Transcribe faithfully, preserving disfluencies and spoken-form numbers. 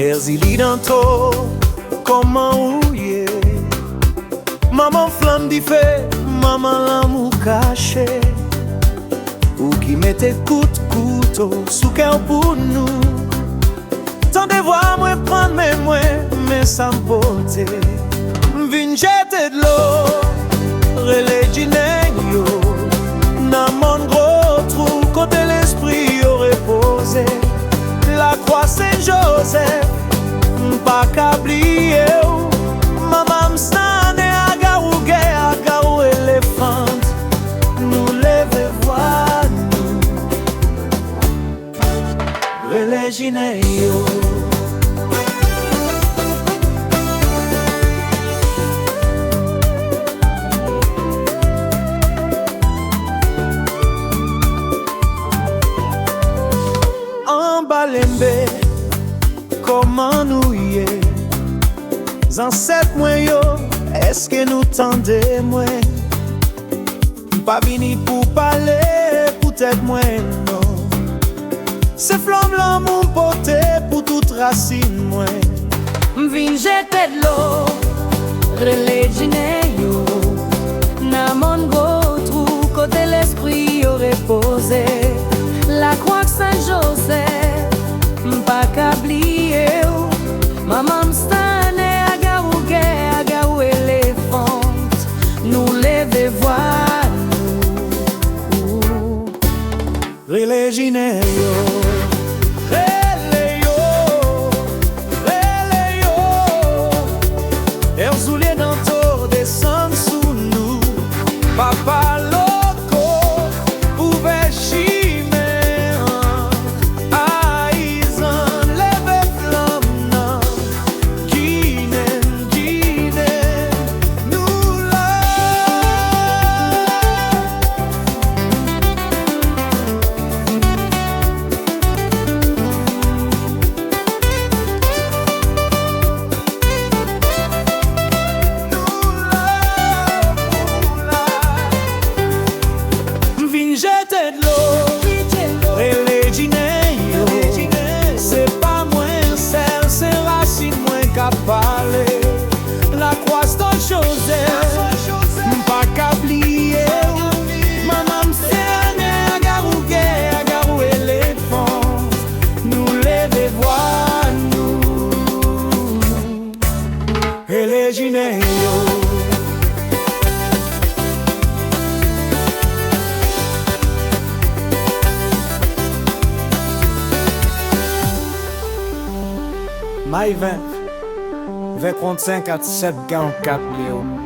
Èzili Danto, kòman ou ye? Manman flanm dife, manman lanmou kache. Ou ki mete kout kouto sou kè w pou nou. Tande vwa mwen, pran men mwen, men sa m pote. M vin jete dlo, rele djinè yo. Nan mòn gwo twou kote lespri yo repoze. Lakwa Sen Jozèf, m pa ka bliye w. Manman m Stanley, Agawougè, Agawou Elefant, nou leve vwa nou. Rele djinè yo. Anba lenbe, kòman nou ye? Zansèt mwen yo, èske nou tande mwen? M pa vini pou pale pou tèt mwen, non. Se flanm lanmou m pote pou tout rasin mwen. M vin jete dlo, rele djinè yo. Nan mòn gwo twou kote lespri yo repoze. Lakwa Sen Jozèf, m pa ka bliye w. Manman m Stanley, Agawougè, Agawou Elefant, nou leve vwa nou. Rele djinè yo. Rele yo. Rele yo. Èzili Danto desann sou nou. Papa Loko, ouvè chimen an. Ayizan, leve flanm nan. Ginen, Ginen, nou la. Nou la, nou la. M vin jete dlo, rele djinè yo. Se pa mwen sèl, se rasin mwen k ap pale. Lakwa Sen Jozèf, m pa ka bliye w. Manman m Sen Ane, Agawougè, Agawou Elefant, nou leve vwa nou. Rele djinè yo. May ven, ven trannsenk a sèt karannkat, Leo.